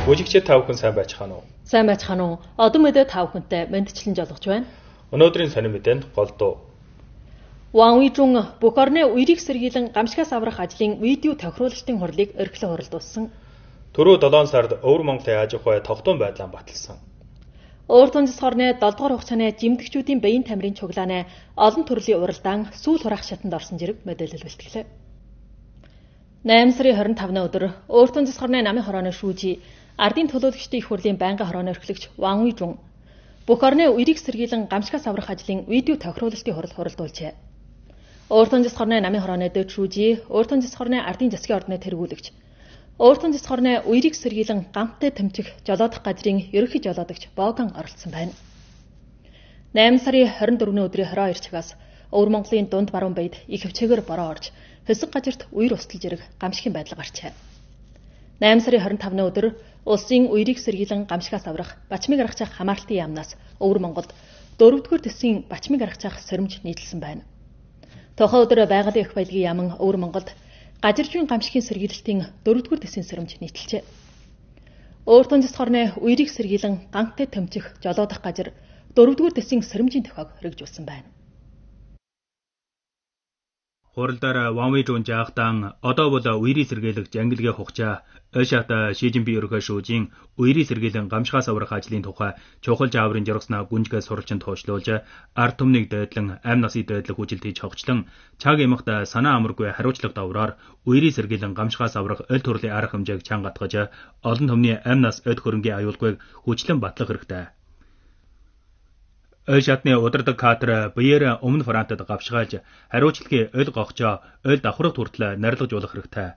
Бүжигчээ та бүхэн сайн байцгаана уу? Сайн байцгаана уу? Одоо мэдээ та бүхэнтэй мэндчлэн жолгож байна. Өнөөдрийн сонин мэдээнд голдуу. Ван Уижун бүх орны үерийг сэргийлэн гамшигаас аврах ажлын видео тохируулалтын хурлыг эрхлэн хуралдуулсан. Түрүү 7 сард Өвөр Монголын аж ахуй тогтоон байдлаа баталсан. Өөр тунцас хорны 7 дугаар хугацааны жимдэгчүүдийн баян тамирын цуглааны олон төрлийн уралдаан сүүл хураах шатанд орсон зэрэг мэдээлэл бэлтгэлээ. 8 сарын 25-ны өдөр Өөр тунцас хорны намын хорооны шүүжи ардын төлөөлөгчдийн их хурлын байнгын хорооны эрхлэгч Ван Уижун бүх орны үерийг сэргийлэн гамшигаас аврах ажлын видео тохируулалтын хурал хуралдуулжээ. Өөр тунцас хорны намын хорооны дэд шүүжи, өөр тунцас хорны ардын засгийн ордны тэргүүлэгч, өөр тунцас хорны үерийг сэргийлэн гамтай тэмцэх жолоодох газрын ерөнхий жолоодогч Боган оролцсон байна. 8 сарын 24-ний өдрийн 22 цагаас Өвөр Монголын дунд баруун баяд их хвчээгээр бороо орж хэсэг газарт үер усталж ирэх гамшигын байдал гарчээ. 8 сарын 25-ны өдөр улсын үерийг сэргийлэн гамшигаас аврах Бачмыг аргачаах хамаарлтын яамнаас Өвөр Монголд 4-р төслийн Бачмыг аргачаах сэрэмж нийтлсэн байна. Тухайн өдөр байгалийн их баялагын яаман Өвөр Монголд гажиржийн гамшигын сэргийлэлтийн 4-р төслийн сэрэмж нийтэлжээ. Өөр тунцас хорны үерийг сэргийлэн гантай тэмцэх жолоодох газар 4-р төслийн сэрэмжийн тохиог хэрэгжүүлсэн байна. Хуралдаар Ван Уижун жаахтан одоо бол үерийн сэргийлэгч ангилгээ хугацаа Ойшаата Ши Жинпин ерөнхий шүүжийн үерийн сэргийлэн гамшигаас аврах ажлын тухай чухал жааврын жаргаснаа гүнжгээ суралцсан туушлуулж ард түмнийг дайдлан амь насыг дайдлах хүчил хийж хогчлон чаг ямагт санаа амаргүй хариуцлага давраар үерийн сэргийлэн гамшигаас аврах аль төрлийн арга хэмжээг чанга атгаж олон түмний амь нас өд хөрөнгийн аюулгүйг хүчлэн батлах хэрэгтэй. Ой шатны удирдаг катер биеэр өмнө фронтод гавшгаалж хариуцлагын ойл гогчоо ойл давхрах хүртэл нарилгаж болох хэрэгтэй.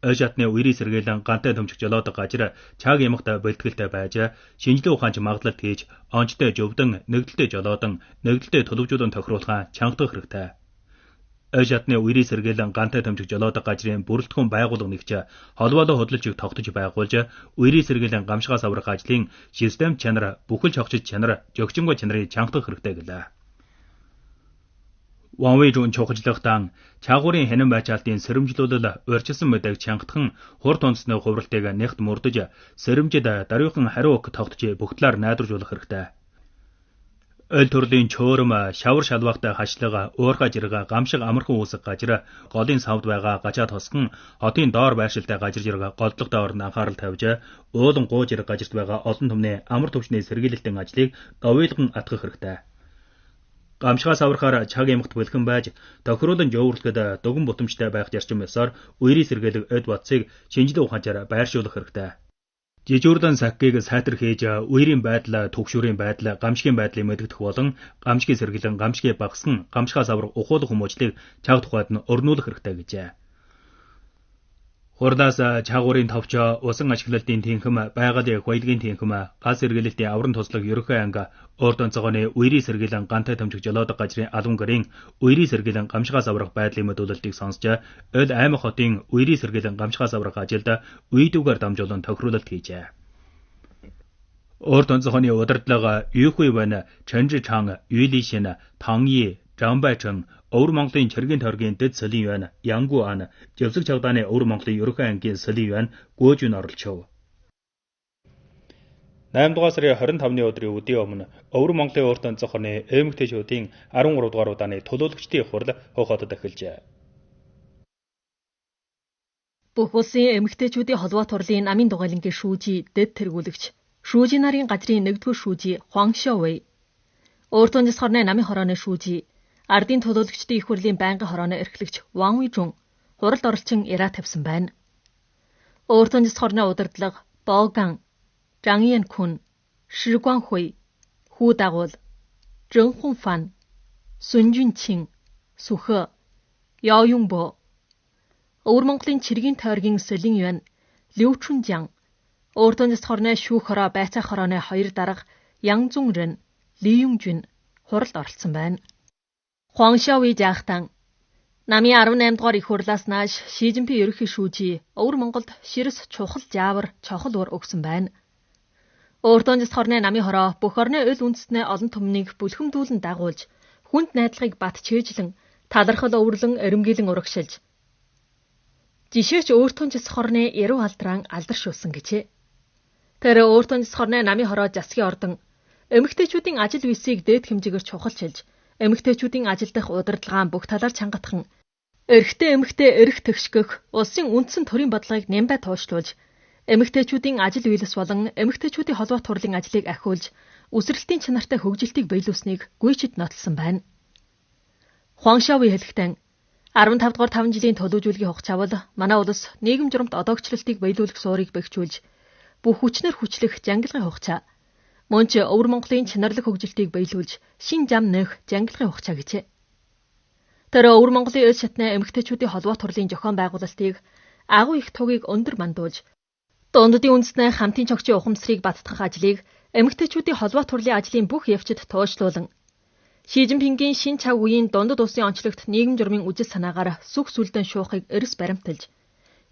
Ой шатны үерийн сэргийлэн гантай төмчих жолоодог газар чаг ямагт бэлтгэлтэй байж шинжлэх ухаанч магадлалт хийж онцтой живдэн нэгдэлтэй жолоодон нэгдэлтэй төлөвжүүлэн тохируулахаа чангадах хэрэгтэй. Ой шатны үерийн сэргийлэн гантай төмчих жолоодог газрын бүрэлдэхүүн байгууллага нэгч холбоолоо хөдөлжийг тогтож байгуулж үерийн сэргийлэн гамшигаас аврах ажлын систем чанар бүхэл чогчид чанар жогчингүй чанарыг чангадах хэрэгтэй гэлээ. Ван Уижун чухалчлахтан чаагуурын хянан байчаалтын сэрэмжлүүлэл урьдчилсан мэдээг чангатхан хур тунцны хувралтыг нэгт мөрдөж сэрэмжид даруйхан хариу өг тогтож бүх талаар найдваржуулах хэрэгтэй. Ойл төрлийн чөөрөм, шавар шалваахтай хашлага, уурхай жирга, гамшиг амархан үүсэх газар, голын савд байгаа гажаа тосгон, хотын доор байршилтай газар жирга голдлоготой оронд анхаарал тавьж, уулан гуу жирга газарт байгаа олон түмний амар төвчний сэргийлэлтийн ажлыг говьлгон атгах хэрэгтэй. Гамшигаас аврахаар чаг ямагт бэлхэн байж, тохируулан жөөвөрлөхөд дуган бутамжтай байх зарчим ёсоор үерийн сэргийлэг өд бодсыг шинжлэх ухаанчаар байршуулах хэрэгтэй. Жижүүрлэн саккийг сайтар хийж үерийн байдал, түгшүүрийн байдал, гамшигын байдлыг мэдэгдэх болон гамшигын сэргийлэн гамшигыг багасган гамшигаас аврах ухуулах хүмүүжлийг чаг тухайд нь өрнүүлэх хэрэгтэй гэжээ. Хурлаас чаагуурын товчоо, усан ашиглалтын тэнхэм, байгалийн их баялагын тэнхэм, гал сэргийлэлтийн авран туслах ерөнхий анги, урд онцгойн үерийн сэргийлэн гантай төмчих жолоодог газрын албан гэрийн үерийн сэргийлэн гамшигаас аврах байдлын мэдүүлэлтийг сонсч, ойл аймаг хотын үерийн сэргийлэн гамшигаас аврах ажилд үедүүгээр дамжуулан тохируулалт хийжээ. Урд онцгойн удирдлага Юхуйвэн, Чэнжичан, Юйлишин, Тангyi, Жамбайчан, Өвөр Монголын чэргийн тойргийн дэд солийн юань, Янгу ан, Живсэг чагдааны Өвөр Монголын ерөнхий ангийн солийн юань Гөөжүн оролцов. 8 дугаар сарын 25-ны өдрийн өдийн өмнө Өвөр Монголын урд онцгойн эмэгтэйчүүдийн 13 дугаар удааны төлөөлөгчдийн хурал Хөх хотод эхэлжээ. Бүх улсын эмэгтэйчүүдийн холбоот хурлын намын дугайлангийн шүүжи дэд тэргүүлэгч, шүүжи нарын газрын 1-р шүүжи Хуан Шовэй, Өөр тунцас хорны намын хорооны шүүжи ардын төлөөлөгчдийн их хурлын байнгын хорооны эрхлэгч Ван Уижун хуралд оролцсон яриа тавьсан байна. Өөр тунцас хорны удирдлага Боган, Жан Янкун, Ши Гуанхуй, Хүү дагуул, Жэн Хунфан, Сүн Жүнчин, Сүхэ, Яо Юнбо, Өвөр Монголын чиргийн тойргийн солийн юань Лю Чүнжан, Өөр тунцас хорны шүүх хороо байцаах хорооны хоёр дарга Ян Зүнрэн, Ли Юнжүн хуралд оролцсон байна. Хуан Шоуи жаахтан намын 18 дугаар их хурлаас нааш Ши Жинпин ерөнхий шүүжи Өвөр Монголд ширс чухал жаавар чохол уур өгсөн байна. Өөр тунцас хорны намын хороо бүх орны ул үндэстний олон түмнийг бүлхэмдүүлэн дагуулж хүнд найдлагыг бат чэйжлэн талархал өвөрлөн эрэмгийлэн урагшилж жишээч өөр тунцас хорны яруу алдраан алдаршуулсан гэжээ. Тэр Өөр Тунжис хорны намын хороо засгийн ордон эмэгтэйчүүдийн ажил үйлсийг дээд хэмжээгээр чухалчилж, эмэгтэйчүүдийн ажил дах удирдлагаа бүх талаар чангатхан, эрэгтэй эмэгтэй эрх тэгшгэх улсын үндсэн төрийн бодлогыг нямбай туушлуулж, эмэгтэйчүүдийн ажил үйлс болон эмэгтэйчүүдийн холбоот хурлын ажлыг ахиулж, үсрэлтийн чанартай хөгжилтийг биелүүлсэнийг гүйчэд нотлсон байна. Хуан Шаови хэлэхдээ 15 дугаар 5 жилийн төлөвжүүлгийн хугацаавал манай улс нийгэм журамт одоогчлолтыг биелүүлэх суурийг бэхжүүлж, бүх хүчнэр хүчлэх жангилгын хугацаа, мөн ч Өвөр Монголын чанарлаг хөгжилтийг биелүүлж шин зам нээх жангилгын хугацаа гэжээ. Тэр Өвөр Монголын эл шатны эмэгтэйчүүдийн холбоот хурлын зохион байгуулалтыг агуу их тугийг өндөр мандуулж, дунддын үндэсний хамтын цогчийн ухамсарыг баттгах ажлыг эмэгтэйчүүдийн холбоот хурлын ажлын бүх явцад туушлуулан, Ши Жинпингийн шин чав үеийн дундад улсын онцлогт нийгэм журмын үжил санаагаар сүх сүлдэн шуухыг эрс баримталж,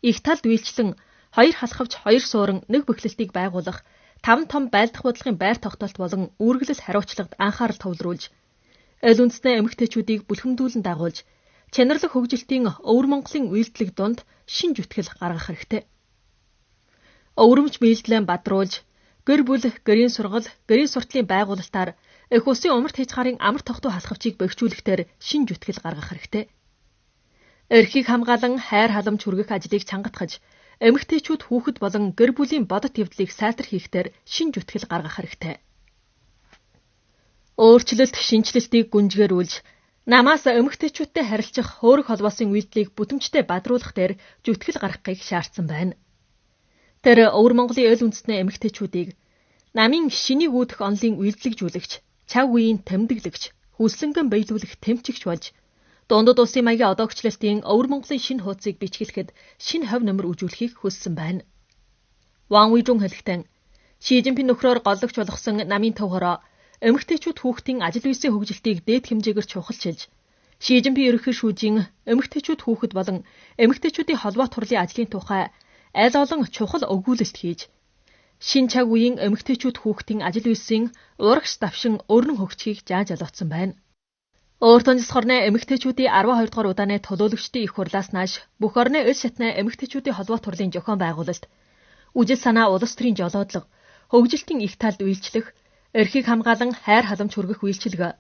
их талд үйлчлэн хоёр халахвч хоёр суурин нэг бэхлэлтийг байгуулах таван том байлдах бодлогын байр тогтоолт болон үүргэглэл хариуцлагад анхаарал төвлөрүүлж, аль үндэсний эмэгтэйчүүдийг бүлхэмдүүлэн дагуулж, чанарлаг хөгжилтийн Өвөр Монголын үйлдэлэг дунд шин жүтгэл гаргах хэрэгтэй. Өвөрмөч биелдлэн бадруулж, гэр бүл, гэрийн сургал, гэрийн суртлын байгуулалтаар эх улсын умарт хязгаарын амар тогтуу халахвчийг бэхжүүлэхдээ шин жүтгэл гаргах хэрэгтэй. Эрхийг хамгаалан хайр халамж хүргэх ажлыг чангатгаж, эмэгтэйчүүд хүүхэд болон гэр бүлийн бодит эвдлийг сайтар хийхдээ шин жүтгэл гаргах хэрэгтэй. Өөрчлөлт, шинэчлэлтийг гүнжгээрүүлж, намаас эмэгтэйчүүдтэй харилцах хөөрөх холбоосын үйлдэлийг бүтэмжтэй бадруулах дээр жүтгэл гаргахыг шаардсан байна. Тэр Өвөр Монголын эл үндэстний эмэгтэйчүүдийг намын шинийг үүдэх онлын үйлдэлжүүлэгч, чав үеийн тэмдэглэгч, хүслэнгэн биелүүлэх тэмцэгч болж, дундад улсын маягийн одоогчлалтын Өвөр Монголын шинэ хуудсыг бичгэлэхэд шинэ хов номер үзүүлэхийг хүссэн байна. Ван Уижун хэлэхдээ Ши Жинпин нөхрөөр голлогч болгосон намын төв хороо эмэгтэйчүүд хүүхдийн ажил үйлсийн хөгжилтийг дээд хэмжээгээр чухалчилж, Ши Жинпин ерөнхий шүүжийн эмэгтэйчүүд хүүхэд болон эмэгтэйчүүдийн холбоот хурлын ажлын тухай аль олон чухал өгүүлэлт хийж, шин цаг үеийн эмэгтэйчүүд хүүхдийн ажил үйлсийн урагш давшин өрнөн хөгжихийг зааж олооцсон байна. Өөр Тунжис хорны эмэгтэйчүүдийн 12 дугаар удааны төлөөлөгчдийн их хурлаас нааш бүх орны эл шатны эмэгтэйчүүдийн холбоот хурлын зохион байгуулалт, үжил санаа улс төрийн жолоодлого, хөгжилтийн их талд үйлчлэх, эрхийг хамгаалан хайр халамж хүргэх үйлчилгээ,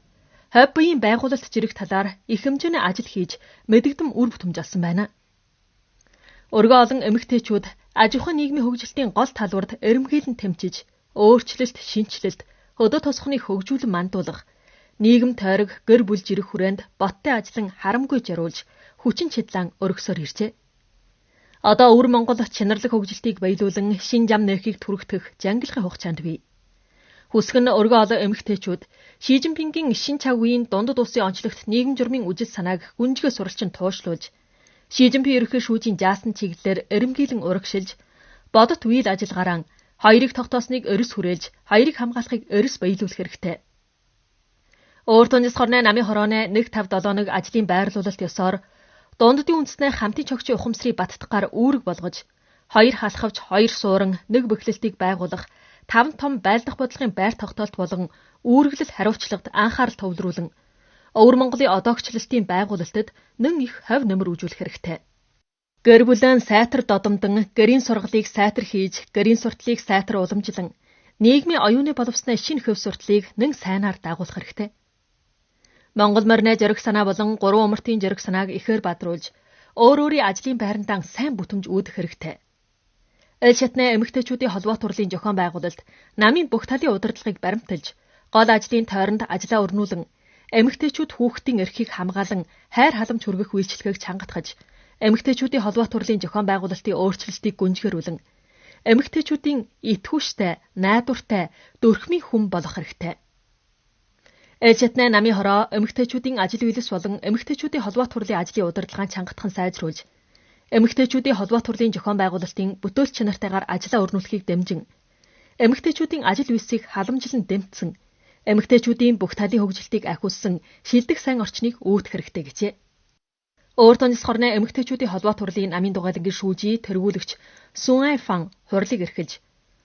ховь буян байгуулалт зэрэг талаар их хэмжээний ажил хийж мэдэгдэм үр бүтэмж олсон байна. Өргөө олон эмэгтэйчүүд аж ахуйн нийгмийн хөгжилтийн гол талбарт эрэмхийлэн тэмцэж, өөрчлөлт, шинэчлэлт, хөдөө тосхныг хөгжүүлэн мандуулах, нийгэм тойрог, гэр бүл жирэх хүрээнд боттой ажиллан харамгүй жаруулж, хүчин чадлаа өргөсөөр иржээ. Одоо Өвөр Монгол чанарлаг хөгжилтийг баялуулан шин зам нээхийг түргэтгэх жангилахын хугацаанд бий. Хүсэх нь өргөө олон эмэгтэйчүүд Ши Жинпингийн шин чав үеийн дундад улсын онцлогт нийгэм журмын үжил санааг гүнжгээ суралчин туушлуулж, Ши Жинпин ерөнхий шүүжийн жаасан чиглэлээр эрэмгийлэн урагшилж, бодит үйл ажиллагаараа хоёрыг тогтоосныг өрс хүрээлж, хоёрыг хамгаалахыг өрс баялуулах хэрэгтэй. Өөр Тунжис хорны намын хорооны 1571 ажлын байрлуулалт ёсоор дунддын үндэсний хамтын цогчийн ухамсарыг баттгаар үүрэг болгож, хоёр халахвч, хоёр суурин, нэг бэхлэлтийг байгуулах, таван том байлдах бодлогын байр тогтоолт болон үүргэглэл хариуцлагад анхаарал төвлөрүүлэн Өвөр Монголын одоогчлалтын байгуулалтад нэн их хов нөмөр үзүүлэх хэрэгтэй. Гэр бүлэн сайтар додомдон гэрийн сургалыг сайтар хийж, гэрийн суртлыг сайтар уламжлан нийгмийн оюуны боловсны шинэ хөв суртлыг нэн сайнаар дагуулах хэрэгтэй. Монгол морины зориг санаа болон гурван умартын зориг санааг ихээр бадруулж, өөр өөрийн ажлын байрандаа сайн бүтэмж үүдэх хэрэгтэй. Эл шатны эмэгтэйчүүдийн холбоот хурлын зохион байгуулалт намын бүх талын удирдлагыг баримталж, гол ажлын тойронд ажлаа өрнүүлэн, эмэгтэйчүүд хүүхдийн эрхийг хамгаалан хайр халамж хүргэх үйлчилгээг чангатгаж, эмэгтэйчүүдийн холбоот хурлын зохион байгуулалтын өөрчлөлтийг гүнжгэрүүлэн, эмэгтэйчүүдийн итгүүштэй, найдвартай, дөрхмийн хүн болох хэрэгтэй. Эл шатны намын хороо эмэгтэйчүүдийн ажил үйлс болон эмэгтэйчүүдийн холбоот хурлын ажлын удирдлагыг чангатхан сайжруулж, эмэгтэйчүүдийн холбоот хурлын зохион байгуулалтын бүтээлч чанартайгаар ажлаа өрнүүлэхийг дэмжин, эмэгтэйчүүдийн ажил үйлсийг халамжлан дэмжсэн, эмэгтэйчүүдийн бүх талын хөгжилтийг ахиулсан шилдэг сайн орчныг үүдэх хэрэгтэй гэжээ. Өөр Тунжис хорны эмэгтэйчүүдийн холбоот хурлын намын дугайлангийн шүүжий тэргүүлэгч Сун Айфан хурлыг эрхэлж,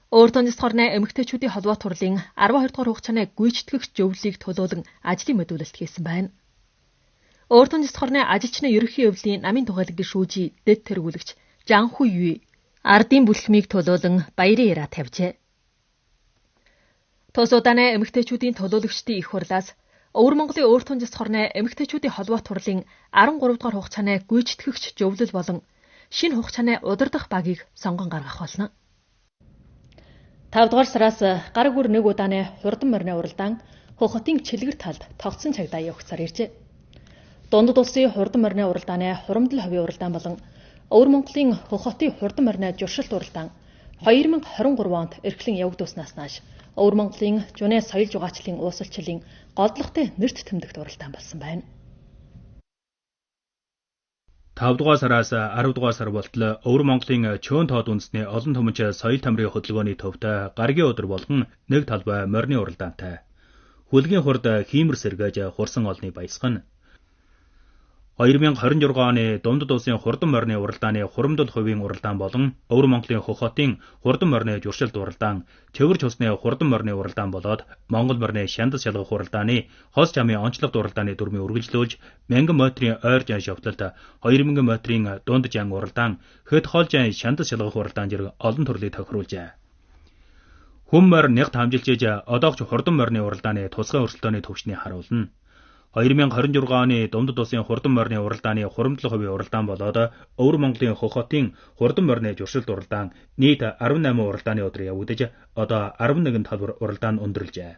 Өөр Тунжис хорны эмэгтэйчүүдийн холбоот хурлын 12 дугаар хугацааны гүйцэтгэх зөвлөлийг төлөөлөн ажлын мэдүүлэлт хийсэн байна. Өөр Тунжис хорны ажилчны ерөнхий өвлийн намын дугайлангийн шүүжий дэд тэргүүлэгч Жан Хүй Юй ардын бүлхмийг төлөөлөн баярын яриа тавьжээ. Тус удааны эмэгтэйчүүдийн төлөөлөгчдийн их хурлаас Өвөр Монголын өөр түн засах орны эмэгтэйчүүдийн холбоот хурлын 13 дугаар хугацааны гүйцэтгэгч зөвлөл болон шинэ хугацааны удирдах багийг сонгон гаргах болно. 5 дугаар сараас гар гүр нэг удааны хурдан морины уралдаан Хөх хотын чилгэр талд тогтсон цагдаа явагцаар иржээ. Дундад улсын хурдан морины уралдааны хурамдал хувийн уралдаан болон Өвөр Монголын Хөх хотын хурдан морины журшилт уралдаан 2023 онд эрхлэн явагдуулснаас нааш Өвөр Монголын Жунэ соёл жугаачлалын уусалчлалын голдлоготой нэрт тэмдэгт уралдаан болсон байна. 5 дугаар сараас 10 дугаар сар болтол Өвөр Монголын Чөөн тоод үндэсний олон түмэнч соёл тамирын хөдөлгөөний төвд гарагийн өдөр болгон нэг талбай морины уралдаантай. Хүлгийн хурд хиймэр сэргээж хурсан олны баясгана. 2026 оны Дундад улсын хурдан морины уралдааны хурамдал хувийн уралдаан болон Өвөр Монголын Хөх хотын хурдан морины журшилт уралдаан, Чөвөр цусны хурдан морины уралдаан болоод Монгол морины шандас шалгах уралдааны хос чамын онцлогт уралдааны дүрмийг үргэлжлүүлж 1000 метрийн ойр жан шовтлолт, 2000 метрийн дунд жан уралдаан, хэд хол жан шандас шалгах уралдаан зэрэг олон төрлийг тохируулжээ. Хүм морь нэг хамжилж одоогч хурдан морины уралдааны тусгай өрсөлдөөний төвшнийг харуулна. 2026 оны Дундад улсын хурдан морины уралдааны хурамдлах хувийн уралдаан болоод Өвөр Монголын Хөх хотын хурдан морины журшилт уралдаан нийт 18 уралдааны өдөр явагдаж одоо 11 талбар уралдаан өндөрлжээ.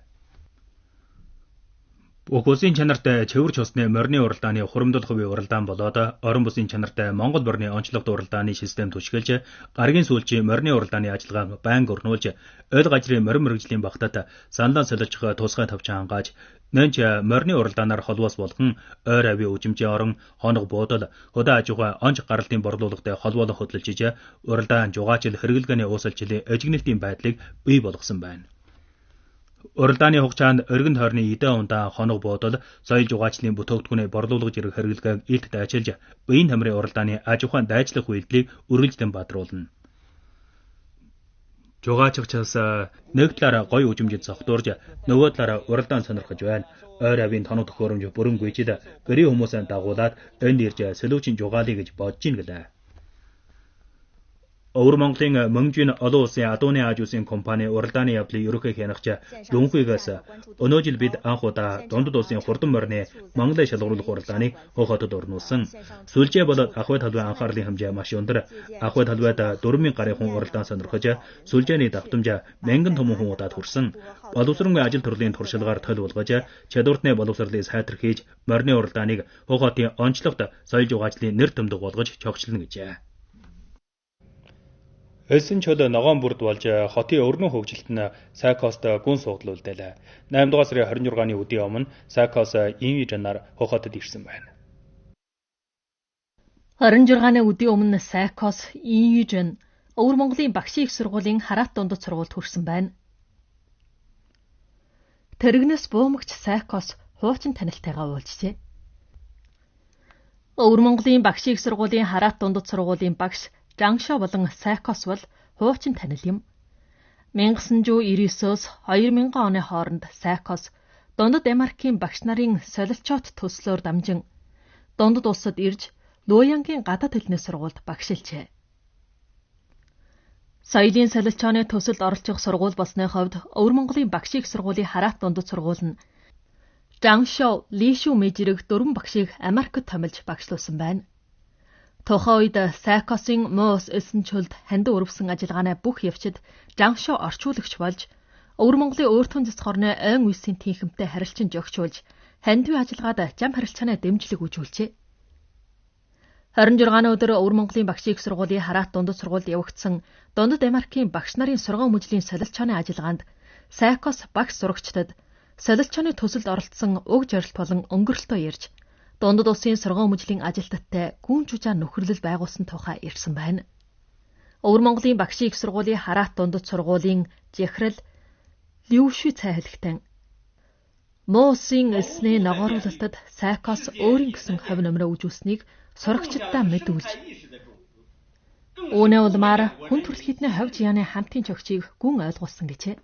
Бүх улсын чанартай чөвөр цусны морины уралдааны хурамдал хувийн уралдаан болоод орон бусын чанартай Монгол морины онцлогт уралдааны систем түшгэлж гарагийн сүүлчийн морины уралдааны ажиллагааг байнга өрнүүлж ойл гажрын морин мэргэжлийн багтад саналаа солилцох тусгай товч хангааж нэнч морины уралдаанаар холбоос болгон ойр авийн үжимжийн орон хоног буудал хөдөө аж ахуй онж гаралтын борлуулалтыг холбоолох хөдөлж уралдаан жугаачил хэрэглээний уусалчлалын ожигнэлтийн байдлыг бий болгосон байна. Уралдааны хугацаанд өргөн тойрны эдэн ундаа хоног буудал, соёл жугаачлалын бүтээгдэхүүний борлуулга зэрэг хэрэглэгээг илт дайчилж, уян тамирын уралдааны аж ахуйн дайчлах үйлдэлийг үргэлжлэн бадруулна. Жугаачигчаас нэг талаараа гоё үжимжид цогтуурж, нөгөө талаараа уралдаан сонирхож байна. Ойр авийн тоног төхөөрөмж бүрэн гүйжил гэрийн хүмүүсээ дагуулад энд ирж сэлүүчин жугаалъя гэж бодож ийн гэлээ. Өвөр Монголын Мөнгөжийн олон улсын адууны аж үйлсийн компани уралдааны явдлыг ерөнхий хянагч Лүнхүйгээс өнөө жил бид анх удаа Дундад улсын хурдан морины Монголыг шалгаруулах уралдааныг Хөх хотод орнуулсан. Сүлжээ болоод ахуй талбай анхаарлын хэмжээ маш өндөр. Ахуй талбайд 4000 гаруй хүн уралдаан сонирхож, сүлжээний давтамж 1000 томон хүн удаад хүрсэн. Боловсронгүй ажил төрлийн туршилгаар тол болгож, чадвартны боловсролыг сайтар хийж, морины уралдааныг Хөх хотын онцлогт соёл жугаачлалын нэр тэмдэг болгож чогчлно гэжээ. Элсэн чөл ногоон бүрд болж хотын өрнөн хөгжилт нь Сайкост гүн суугдал үлдээлээ. 8 дугаар сарын 26-ны өдийн өмнө Сайкос Инви жанаар Хөх хотод ирсэн байна. 26-ны өдийн өмнө Сайкос Инви жан Өвөр Монголын багшийн их сургуулийн хараат дундад сургуульд хүрсэн байна. Тэрэгнээс буумагч Сайкос хуучин танилтайгаа уулзжээ. Өвөр Монголын багшийн их сургуулийн хараат дундад сургуулийн багш Жаншо болон Сайкос бол хуучин танил юм. 1999-өөс 2000 оны хооронд Сайкос Дундад Демаркийн багш нарын солилцоот төслөөр дамжин Дундад улсад ирж Луянгийн гадаад хэлний сургуульд багшилжээ. Соёлын солилцооны төсөлд оролцох сургууль болсны хувьд Өвөр Монголын багшийн их сургуулийн хараат дундад сургууль нь Жаншо, Лишү мэжирэг дөрвөн багшийг Америкт томилж багшлуулсан байна. Тухайн үед Сайкосын муу ус элсэн чөлд хандив өрөвсөн ажиллагааны бүх явцад Жаншо орчуулагч болж Өвөр Монголын өөр түн цэцэг орны ойн үйлсийн тэнхимтэй харилцан жогчуулж хандивын ажиллагаад зам харилцааны дэмжлэг үзүүлжээ. 26-ны өдөр Өвөр Монголын багшийн их сургуулийн хараат дундад сургуульд явагдсан Дундад Демаркийн багш нарын сургууль мөжлийн солилцооны ажиллагаанд Сайкос багш сурагчдад солилцооны төсөлд оролцсон уг зорилт болон өнгөрөлтөө ярьж Дундад улсын сургууль мөжлийн ажилтнтай гүн жужаа нөхөрлөл байгуулсан тухай ярьсан байна. Өвөр Монголын багшийн их сургуулийн хараат дундад сургуулийн жихрэл Лүшү цай хэлэхдээ муу усын элсний ногооруулалтад Сайкос өөрийн гэсэн хувь номероо үжүүлснийг сурагчдаа мэдүүлж үүнээ улмаар хүн төрөлхтний хувь жияны хамтын чогчийг гүн ойлгуулсан гэжээ.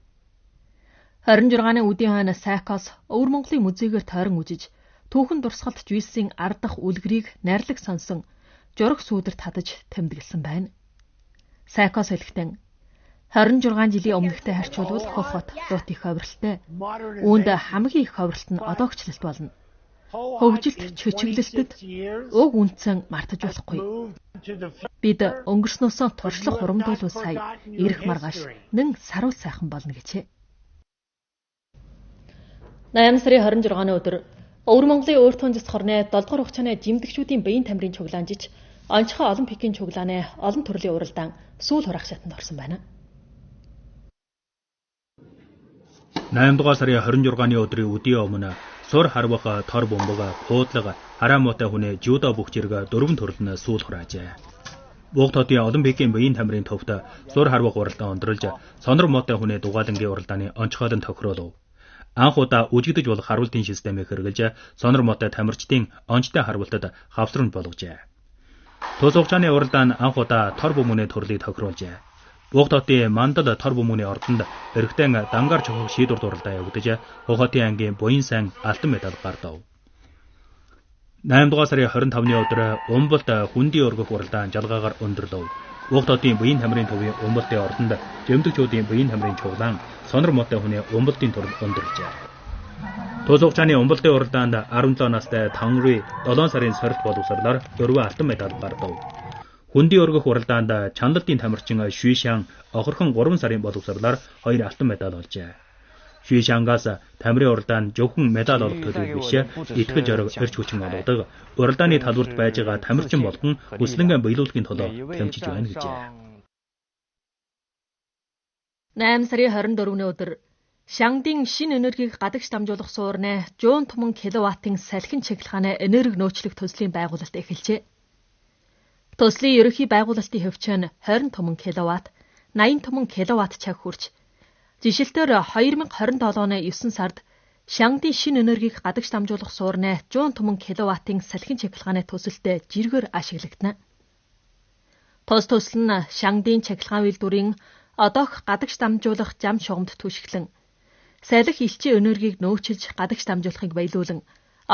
26-ны үдийн хойно Сайкос Өвөр Монголын музейгээр тойрон үжиж түүхэн дурсгалт жүйсийн ардах үлгэрийг найрлаг сонсон жураг сүүдэр татаж тэмдэглэсэн байна. Сайкос хэлэхдээ 26 жилийн өмнөхтэй харьцуулбал Хохот лут их ховролтой. Үүнд хамгийн их ховролт нь одоогчлолт болно. Хөгжилт чөчиглөлтөд уг үндсэн мартаж болохгүй. Бид өнгөрснөөсөө туршлах хурамдуулбал сая ирэх маргааш нэн саруул сайхан болно гэжээ. 8 сарын 26-ны өдөр Өвөр Монголын Өөр туун засах орны 7 дугаар хугацааны жимдэгчүүдийн биеийн тамирын цуглаан жиж онцгой олимпикийн цуглааны олон төрлийн уралдаан сүүл хураах шатанд орсон байна. 8 дугаар сарын 26-ны өдрийн өдийн өмнө сур харвах, тор бөмбөг, пуудлага, хараа муутай хүний жүдо бүх зэрэг дөрвөн төрөл нь сүүл хураажээ. Буг хотын олимпикийн биеийн тамирын төвд сур харвах уралдаан өндөрлж, сонор муутай хүний дугаалангийн уралдааны онцгойлон тохируулав. Анх удаа үжигдэж болох харуултын системийг хэрэглэж, сонор муутай тамирчдын онцтой харуултад хавсрамж болгожээ. Тус хугацааны уралдаан анх удаа тор бөмбөний төрлийг тохируулжээ. Буг хотын мандал тор бөмбөний ордонд эрэгтэй дангаар чохох шийдвэр уралдаа явагдаж, Хохотын ангийн буян сайн алтан медаль гардав. 8 дугаар сарын 25-ны өдөр Умбалд хүндийн өргөх уралдаан жалгаагаар өндөрлөв. Буг хотын буян тамирын төвийн Умбалтын ордонд жимдэгчүүдийн буян тамирын чуглаан сонор муутай хүний Умбалтын төрөл өндөрлжээ. Тус хугацааны Умбалтын уралдаанд 17 настай Тангри 7 сарын сорилт боловсрлоор 4 алтан медаль гардав. Хүндийн өргөх уралдаанд Чандлалтын тамирчин Шүйшан охорхон 3 сарын боловсрлоор 2 алтан медаль олжээ. Шүйшангаас тамирын уралдаанд зөвхөн медаль олох төлөв биш, итгэл зориг эрч хүчин олгодог. Уралдааны талбарт байж байгаа тамирчин болгон хүслэнгээ биелүүлэхийн төлөө тэмцэж байна гэжээ. 8 сарын 24-ний өдөр Шангдын шинэ энергийг гадагш дамжуулах суурнаа 100 туман киловаттын салхин чиглэхааны энерги нөөцлөх төслийн байгуулалт эхэлжээ. Төслийн ерөнхий байгуулалтын хөвч нь 20 туман киловатт, 80 туман киловатт цаг хүрч, жишээлтээр 2027 оны 9 сард Шангдын шинэ энергийг гадагш дамжуулах суурнаа 100 туман киловаттын салхин чиглэхааны төсөлтөд жиргээр ашиглагдана. Тус төсөл нь Шангдын чиглэхаан үйлдвэрийн одоох гадагш дамжуулах зам шугамд түшиглэн, салхи элчин энергийг нөөцлж гадагш дамжуулахыг баялуулан,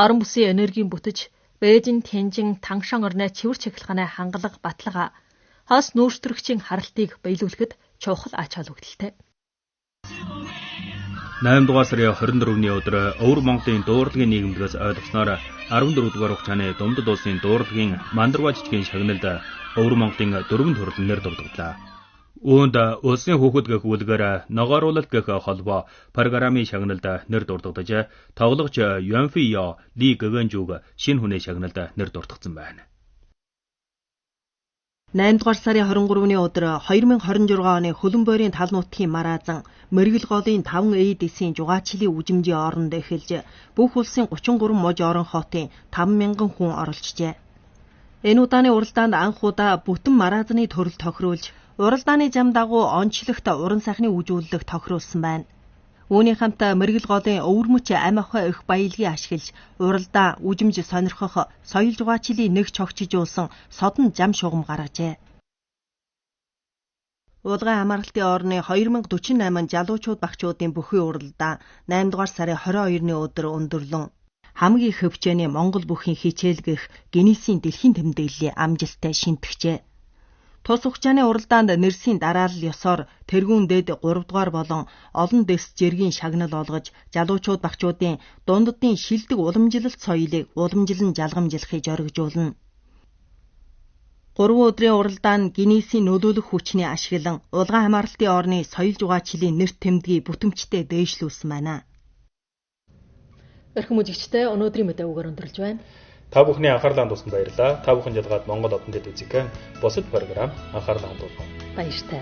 орон бүсийн энергийн бүтэж Бээжин, Тянжин, Тангшан орны цэвэр чиглэхааны хангалга, баталгаа, хос нүүрстөрөгчийн харалтыг баялуулахад чухал ач холбогдолтой. 8 дугаар сарын 24-ний өдөр Өвөр Монголын дуурлагын нийгэмлэгээс ойлгосноор 14 дугаар хугацааны Думдад улсын дуурлагын Мандарва жижигэн шагналд Өвөр Монголын дөрвөн төрөл нэр дурдгалаа. Үүнд улсын хүүхэд гэх үлгэр, ногооруулалт гэх холбоо программын шагналд нэр дурддаж, тоглогч Юанфи Йо Ли Гэгэнжүг шинэ хүний шагналд нэр дурдгдсан байна. 8 дугаар сарын 23-ны өдөр 2026 оны Хөлөн бойрын тал нутгийн мараазан Мөргөл голын 5 ЭДС-ийн жугаачлалын үжимжийн оронд эхэлж бүх улсын 33 муж орон хотын 5000 хүн оролцжээ. Энэ удааны уралдаанд анх удаа бүтэн мараазны төрөл тохируулж уралдааны зам дагуу онцлогт уран сайхны үжүүлэлт тохируулсан байна. Үүний хамт Мөргөл голын өвөрмөч ам охой их баялагийг ашиглаж уралдаан үжимж сонирхох соёл жугаачлалын нэг чогчижуулсан содон зам шугам гаргажээ. Уулган хамааралтын орны 2048 жалуучууд багчуудын бүхий уралдаан 8 дугаар сарын 22-ны өдөр өндөрлөн хамгийн их хөвчөөний Монгол бүхийн хичээл гэх Гиннесийн дэлхийн тэмдэглэлийн амжилттай шинтгэжээ. Тус хугацааны уралдаанд нэрсийн дараалал ёсоор тэргүүн дээд 3 дугаар болон олон дэс жиргийн шагнал олгож жалуучууд багчуудын дунддын шилдэг уламжлалт соёлыг уламжлан жалгамжлахыг зоригжуулна. 3 өдрийн уралдаан Гиннесийн нөлөөлөх хүчний ашиглан Улгаан хамааралтын орны соёл жугаачлалын нэр тэмдгийг бүтэмжтэй дээшлүүлсэн байна. Эрхэм үзэгчдээ өнөөдрийн мэдээ үгээр өндөрлж байна. Та бүхний анхаарлаа хандуулсанд баярлалаа. Та бүхэн жалгаад Монгол Одон телевизийн бусад програм анхаарлаа хандуулна. Баяртай.